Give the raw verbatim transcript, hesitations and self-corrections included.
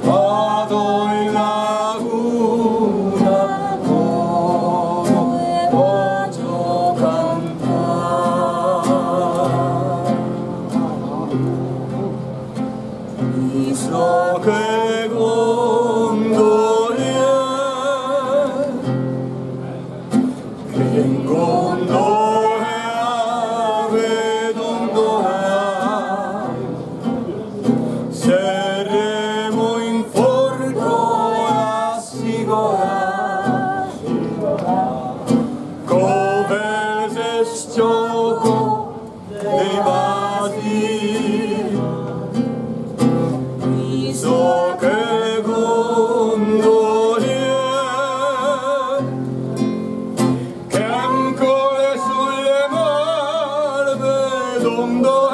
Vado in laguna, come voglio cantare. Mi so che gondolier, che in gondola vedo un dolà, se remo in forco a sigolà, cove se scioco dei vasi. Mi so che gondolier, che ancora sulle malve dondo